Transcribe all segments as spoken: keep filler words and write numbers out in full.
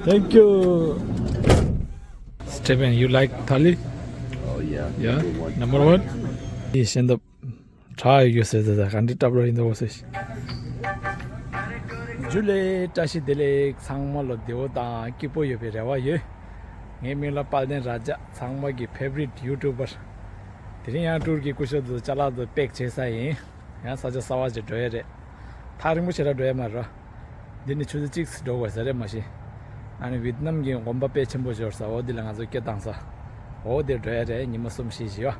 Thank you. Stephen, you like thali? Oh, yeah. Yeah, number one. ཡིན་ཤེས་འདུག་དྲག་ཡོད་ཟེར་ཟེར་ཟེར་ག་འདྲ་སྐྲབ་རོགས་ཡིན་འདུག་ཟེར། ཇུ་ལེ། བཀྲ་ཤིས་བདེ་ལེགས། ཚང་མ་ལ་བདེ་པོ་དང་སྐྱིད་པོ་ཡོད་པའི་རེ་བ་ཡོད། ངའི་མིང་ལ་དཔལ་ལྡན་ར་ཇ། ཚང་མ་གི་ཕེ་ཝ་རིཊ་ཡུ་ཊུབ་པར། དེ་རིང་ཡང་ཊུར་གྱི་སྐུ་ཞབས་དུ་ཅ་ལག་དུ་པེག་བྱེད་ས་ཡིན། ཡང་ས་ཆ་གསར་པ་ཅིག་འགྲོ་ཡས་རེད། ཐག་རིང་པོ་ཞེ་དྲག་འགྲོ་ཡས་མ་རེད། འདི་ནི་ཆུ་ཚོད་གཅིག་འགྲོ་དགོས་ས་རེད་མ་གཞི། ཨ་ནི་ཝི་ཏི་ནམ་གྱི་དགོན་པ་དཔེ་ཆེན་པོ་ཞིག་ཡོད་ས། འོ་འདི་ལ་ང་ཚོ་སྐད་བཏང་ས། འོ་དེར་འགྲོ་ཡས་རེད། ཉི་མ་གསུམ་བཞི་ཞིག་ཡོད།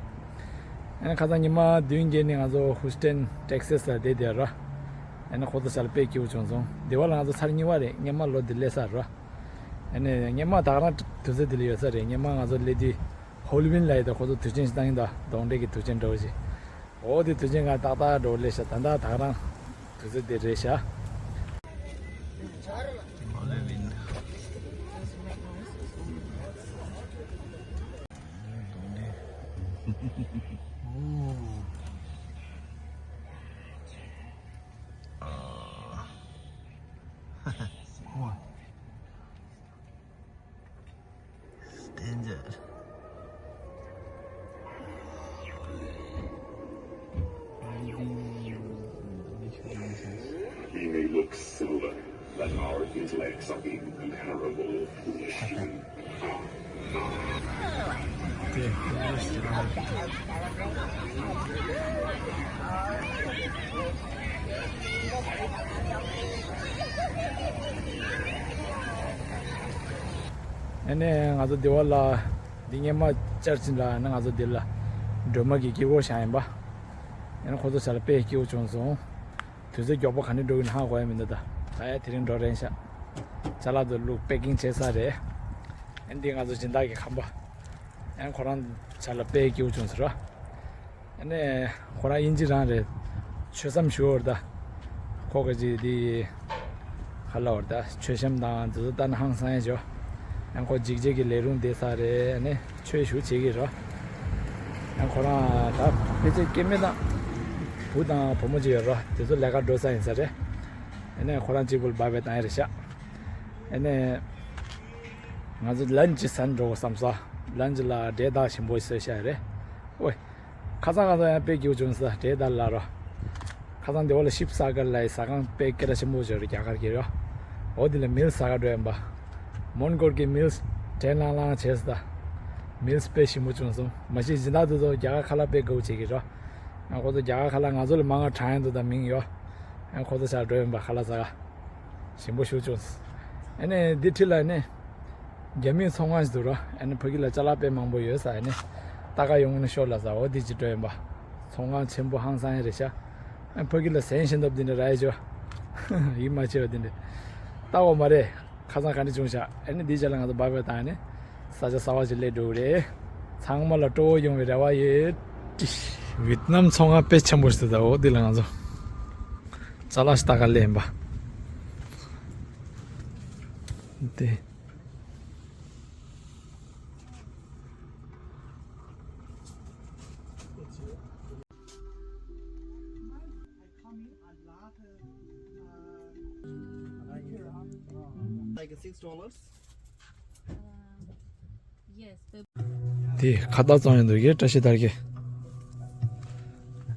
ཨ་ནི་ཁ་སང་ཉི་མ་བདུན་བརྒྱད་ནི་ང་ཚོ་ཧུ་སི་ཊན་ཊེག་སཱས་ལ་བསྡད་བསྡད་ར། ཨ་ནི་ཁོ་ཚོ་ཞལ་དཔེ་སྐྱིད་པོ་བྱུང་སོང་། འདི་བ་ལ་ང་ཚོ་ཚར་གཉིས་པ་རེད། སྔོན་མ་ལོ་འདི་སླེབས་ས་ར། ཨ་ནི་སྔོན་མ་ད་ག་རང་དུས་ཚོད་འདི་ལ་ཡོད་ས་རེད། སྔོན་མ་ང་ཚོ་སླེབས་དུས་ཧོལ་ཝིན་ལ་ཡོད་དུས་ཁོ་ཚོ་དུས་ཆེན་ཞིག་བཏང་ཡིན་ད། གདོན་འདྲེ་གི་དུས་ཆེན་འདྲ་བོ་ཞིག་འོ་དེ་དུས་ཆེན་སྒང་ཏག་ཏག་འགྲོ་སླེབས་ཤག་ད་ལྟ་ད་ག་རང་དུས་ཚོད་དེ་རེད་ཤག Danger. He may look similar, but our intellects are incomparable. ཨ་ནི་ང་ཚོ་འདི་བ་ལ། འདི་སྔོན་མ་ཅར་ཆི་ལ་ནི་ང་ཚོ་འདི་ལ་སྒྲོལ་མ་གི་དཀྱིལ་འཁོར་བཞེངས་ཡིན་པ། ཨ་ནི་ཁོ་ཚོ་ཞལ་དཔེ་སྐྱིད་པོ་བྱུང་སོང་། དུས་ཚོད་མགྱོགས་པོ་ག་ནས་འགྲོ་གི་ན་ཧ་གོ་ཡ་མི་འདུག་ད་ད་ཡ་དེ་རིང་འགྲོ་རན་ཤག་ཅ་ལག་ཏུ་བླུགས་པེ་ཀིང་བྱས་ཚར་རེད། ཨ་ནི་འདི་ང་ཚོ་སྦྱིན་བདག་གི་ཁང་པ། ཨ་ནི་ཁོ་རང་ཞལ་ལ་དཔེ་སྐྱིད་པོ་བྱུང་ཟེར་རོ། ཨ་ནི་ཁོ་རང་དབྱིན་ཇི་རང་རེད། ཆོས་བསམ་ཞུ་བར་ད། ཁོ་ག་ཅིག་འདི་ཧ་ལ་བར་ད་མཆོད་བཤམས་དང་དེ་ཚོ་ལྟ་ན་ཧང་སང་ཡ་ཅོ། ཨ་ནི་ཁོ་འཇིགས་བྱེད་ཀྱི་ལས་རུང་བསྡད་ས་རེད། ཨ་ནི་ཆོས་ཞུ་བྱེད་ཀྱི་རོ། ཨ་ནི་ཁོ་རང་ད་ཕལ་ཆེར་སྐྱེ་དམན་དང་བུ་དང་བུ་མོ་ཅིག་ཡོད་རོ། དེ་ཚོ་ལས་ཀ་འགྲོ་ས་ཡིན་ས་རེད། ཨ་ནི་ཁོ་རང་གཅིག་པུ་ལ་བབས་པའི་བཏང་ཡ་རེད་ཤག་ཨ་ནི་ང་ཚོ་ལན་ཅི་ཟ་འགྲོ་དགོས་བསམ་ས། ལན་ཅི་ལ་འབྲས་དང་ཞིམ་པོ་བཟོས་བཞག་རེད། ཨོའི། ཁ་སང་ཁ་སང་ཡང་དཔེ་སྐྱིད་པོ་བྱུང་ས་འབྲས་དང་ལ་རོ། ཁ་སང་དེ་བ་ལ་ཤིབ་ས་གར་ལ་ཡི་ཟ་ཁང་དཔེ་སྐད་གྲགས་ཆེན་པོ་བྱོས་རེད་རྒྱ་གར་གྱི་རོ། འོ་དེ་ལ་མིལ་ཟ་ག་འགྲོ་ཡིན་པ། མོན་གྷོ་གི་མིལ་བྲེལ་ལྷང་ལྷང་བྱས་ས། མིལ་དཔེ་ཞིམ་པོ་བྱུང་སོང་མ་གཞི་སྦྱིན་བདག་དེ་ཚོ་རྒྱ་གར་ཁ་ལག་དཔེ་དགའ་བོ་བྱེད་ཀྱི་རོ། ཡང་ཁོ་ཚོ་རྒྱ་གར་ཁ་ལག་ང་ཚོ་ལ་མང་ང་དྲངས་ཡོང་འདུག་ད་མིང་ཡོ། ཡང་ཁོ་ཚོ་ཞར་འགྲོ་ཡིན་པ་ཁ་ལག་ཟ་ག་ཞིམ་པོ་ཞིག་བྱུང་། ཨ་ནི་འདི་འཁྲིས་ལ་ནི། རྒྱ་མིའི་ཚོང་ཁང་ཞིག་འདུག་ར། ཨ་ནི་ཕ་གི་ལ་ཅ་ལག་དཔེ་མང་པོ་ཡོད་ས་ཨ་ནི། ལྟ་ག་ཡོང་ནི་ཤོག་ལ་ཟ་འོ་འདི་ཅི་འགྲོ་ཡིན་པ། ཚོང་ཁང་ཆེན་པོ་ཧང་སང་ཡ་རེད་ཤག་ཨ་ཕ་གི་ལ་ཟན་བཞིན་འདབ་འདི་འདྲ་ར་ཡ་ཅོ། ཡིད་མ་ཆེས་པ་འདི་འདྲ། ལྟ་འོ་མ་རེད། ཁ་སང་ག་འདྲ་བྱུང་ཤག་ཨ་ནི་འདི་རྗེས་ལ་ང་ཚོ་བབས་པ་དང་ནི། ས་ཆ་གསར་པ་ཞིག་སླེབས་འགྲོ་གི་རེད། ཚང་མ་ལ་སྤྲོ་བོ་ཡོང་བའི་རེ་བ་ཡོད། ཝེད་ནམ་ཚོང་ཁང་དཔེ་ཆེན་པོ་ཞིག་འདུག་འོ་འདི་ལ་ང་ཚོ་ཅ་ལག་ཞིག་ལྟ་ག་སླེབས་ཡིན་པ། འདི། Like six dollars? དེ་ཁ་བཏགས་བཙོང་ཡོང་འདུག་གི་བཀྲ་ཤིས་དར་གི་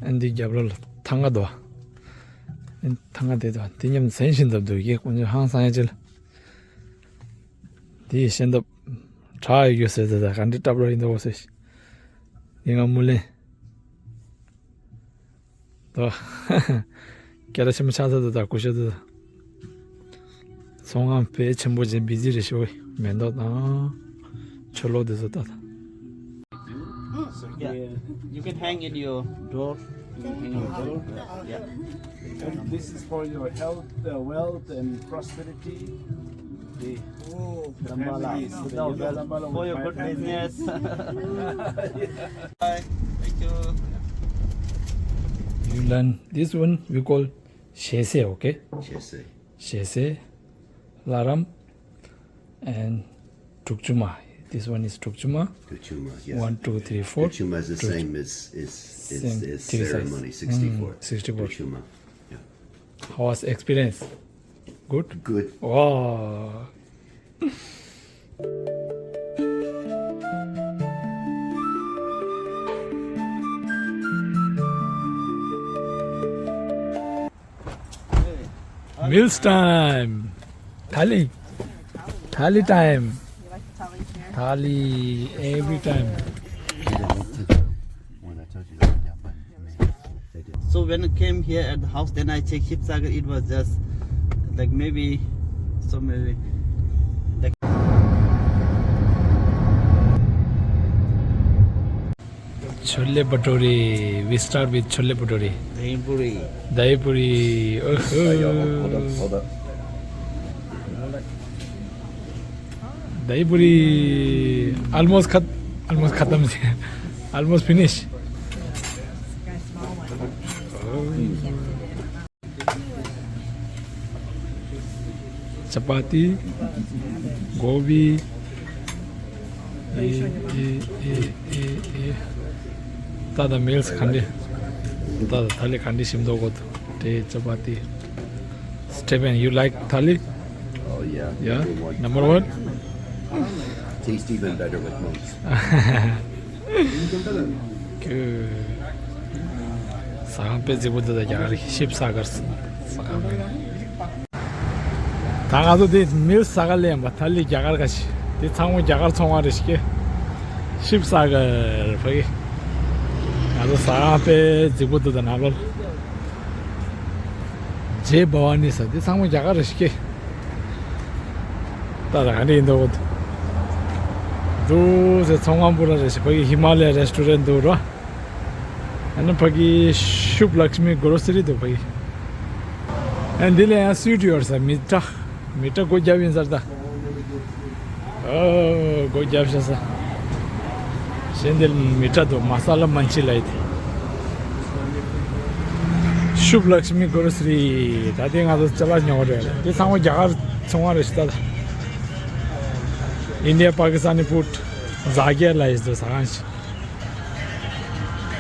ཨ་འདི་རྒྱབ་ལོགས་ལ་ཐང་ག་འདུག་ཨ་ཐང་ག་དེ་འདུག་དེ་མཉམ་ཟན་བཞིན་འདབ་འདུག་གི་དཀོན་མཆོག་ཧང་སང་ཡ་ཅིག་ལ། དེ་ཡི་ཤེས་འདབ་དྲག་ཡོད་ཟེར་ཟེར་ད་ག་འདྲ་སྐྲབ་རོགས་ཡིན་འདུག་ཟེར། དེ་ང་མུ་ལེན། ད། སྐད་གྲགས་ཆེན་པོ་ཆགས་ཚར་འདུག་ད་སྐུ་ཞབས་འདུག་ད། ཚོང་ཁང་དཔེ་ཆེན་པོ་ཅན་བི་ཛི་རེད་ཤོག་མེ་ཏོག་དང་། ཆུ་ལོག་དེ་ཚོ་ད་ད། So, yeah, you can hang in your door. You can hang in your door. Yeah. And this is for your health, uh, wealth, and prosperity. The Oh, Dambala. Family is No, the Dambala for your with good my family. Business. Bye. Thank you. You learn this one we call shese, okay? Shese. Shese, laram, and tukchuma. This one is tukchuma. Tukchuma, yes. One, two, three, four. Tukchuma is the Tuk- same as is is, same, is three size. Ceremony, sixty-four. Mm, sixty-four. Tukchuma. Yeah. How was experience? Good? Good. Wow. Meals time. Thali. Thali time. Thali every time. So when I came here at the house, then I checked Shivsagar. It was just like maybe so maybe like chole bhature, we start with chole bhature. Dahi puri. दही पूरी. ओहो. दही पूरी almost खत almost खत्म. Almost finish. चपाती, गोभी. ए ए ए ए ए. S meals खाने. तादा थाली खाने सिम दो को. ते चपाती. Steven, you like thali? Oh yeah. Yeah. Everyone. Number one. Tastes even better with monks. ཟ་ཁང་དཔེ་རྫིག་པོ་འདི་དང་རྒྱ་གར་ཤིབ་ས་གར་ཟ་ཁང་དཔེ། ད་ང་ཚོ་འདི་མིལ་ཟ་ག་ལེན་པ་ཐ་ལི་རྒྱ་གར་ག་ཤི་འདི་ཚང་མ་རྒྱ་གར་ཚོང་བ་རེ་ཤི་ཤིབ་ས་གར་ཕ་གི། ང་ཚོ་ཟ་ཁང་དཔེ་རྫིག་པོ་འདི་དང་ནང་ལོགས་ཇེ་བ་ཝ་ནི་ས་འདི་ཚང་མ་རྒྱ་གར་རེ་ཤི། ད་ད་ག་འདྲ་ཡིན་འདུག་འདུག་ཟེར་ཚོང་ཁང་པུ་ར་རེ་ཞིག་ཕ་གི་ཧི་མ་ལ་ཡ་རེ་སི་ཊོ་རན་འདུག་རོ། ཨ་ནི་ཕ་གི་ཤུབ་ལག་ཤི་མི་གོ་རོ་སི་རི་འདུག་ཕ་གི། ཨ་འདི་ལ་ཡང་སུའི་ཊི་ཡོད་ས་མི་ཏྲ་མི་ཏྲ་སྒོ་རྒྱབ་ཡིན་ཟེར་ད། ཨོ་སྒོ་རྒྱབ་ཤ་ས། གཞན་འདི་མི་ཏྲ་འདུག་མ་ས་ལ་མན་ཆི་ལ་ཡི་དེ། ཤུབ་ལག་ཤི་མི་གོ་རོ་སི་རི་ད་དེ་ང་ཚོ་ཅ་ལག་ཉོ་རེད་དེ་ཚང་མ་རྒྱ་གར་ཚོང་བ་རེད་ཤི་ད། India Pakistani food ཟ་རྒྱ་ལ་ཡི་ཟོ་ས་གང་ཞིག་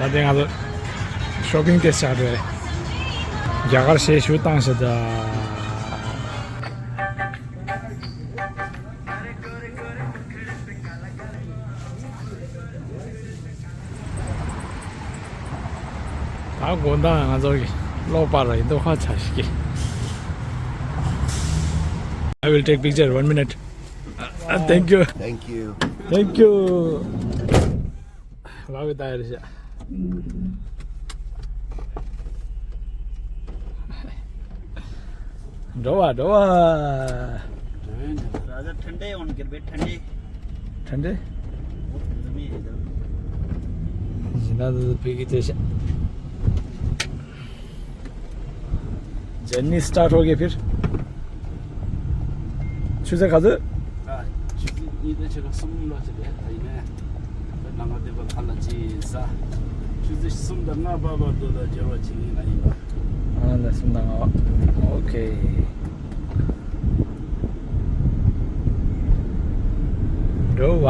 ད་དེ་ང་ཚོ་ཤོ་པིང་ཏེ་ཆགས་རེད། རྒྱ་གར་ཞེས་ཞུ་བཏང་ཞེས་ད། ད་དགོང་དག་ང་ཚོ་གི་གློག་པར་ཡིན་དུ་ཧ་ཆ་ཞིག་གི། I will take picture one minute. Uh, thank you. Thank you. Thank you. ལགས་ད་ཡར་ཤ། འགྲོ་བ་འགྲོ་བ། राजा ठंडे होन के बे ठंडे। ठंडे? बहुत गर्मी है इधर। जिना तो पी के जैसे। जर्नी स्टार्ट हो गई फिर। ཆུ་ཚོད་ག་ཚོད། ཆུ་ཚོད་གཉིས་དང་ཕྱེད་ཀ་གསུམ་ལོ་ཅིག་རེད་ད་ཡིན་ནའི། ནང་ལ་བསྡད་པ་ཁ་ལག་ཅིག་ཟ། ཆུ་ཚོད་གསུམ་དང་ལྔ་བར་བར་དུ་ལ་འབྱོར་བ་བྱེད་ངེས་ལ་ཡིན་པ། ཨ་ལ་གསུམ་དང་ལྔ་བ། ཨོ་ཁེ། འགྲོ་བ།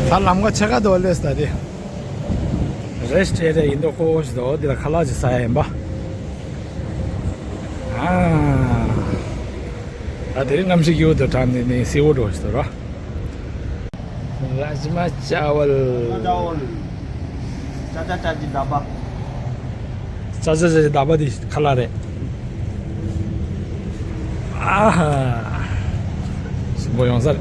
ད་ལམ་ཁ་ཕྱེད་ཀ་དོ་ལེས་ད་དེ། རེ་སི་ཊི་ཨེ་རི་ཡ་ཡིན་དོ་ཁོ་ཞིག་དོ་འདི་ལ་ཁ་ལག་ཅིག་ཟ་ཡ་ཡིན་པ། ཨ། ད་དེ་རིང་གནམ་གཤིས་ཡོད་དོ་གྲང་ནི་ནི་སེ་བོ་འགྲོ་ཞིག་དོ་ར། राजमा चावल। चावल। चाचा चाची ढाबा। चाचा चाची ढाबा འདི་ཁ་ལག་རེད། ཨ་ཧ། སུ་མོ་ཡོང་ས་རེད།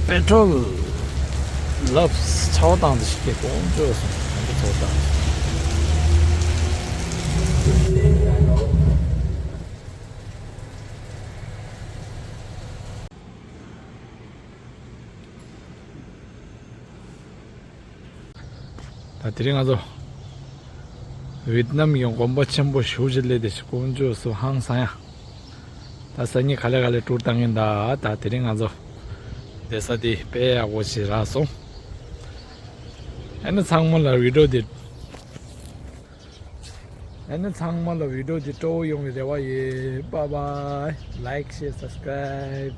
པེ་ཊོལ། ལབ་ཚ་བ་བཏང་དུ་ཞིག་གི་ཀོང་ཅོ་སོང་ཚ་བ་བཏང་ད་དེ་རིང་ང་ཚོ་ཝེད་ནམ་གྱི་དགོན་པ་ཆེན་པོ་ཞུ་ཅི་ལེ་དེ་ཞིག་ཀོང་ཅོ་སོང་ཧང་སང་ཡ། ད་སང་ཉིན་ག་ལེ་ག་ལེ་ཊུར་བཏང་གིན་ད་ད་དེ་རིང་ང་ཚོ་བསྡད་ས་དེ་དཔེ་ཡག་པོ་ཞིག་རག་སོང་། ཨ་ནི་ཚང་མ་ལ་བི་ཌིའོ་འདི། ཨ་ནི་ཚང་མ་ལ་བི་ཌིའོ་འདི་སྤྲོ་བོ་ཡོང་བའི་རེ་བ་ཡོད། Bye bye. Like, share, subscribe.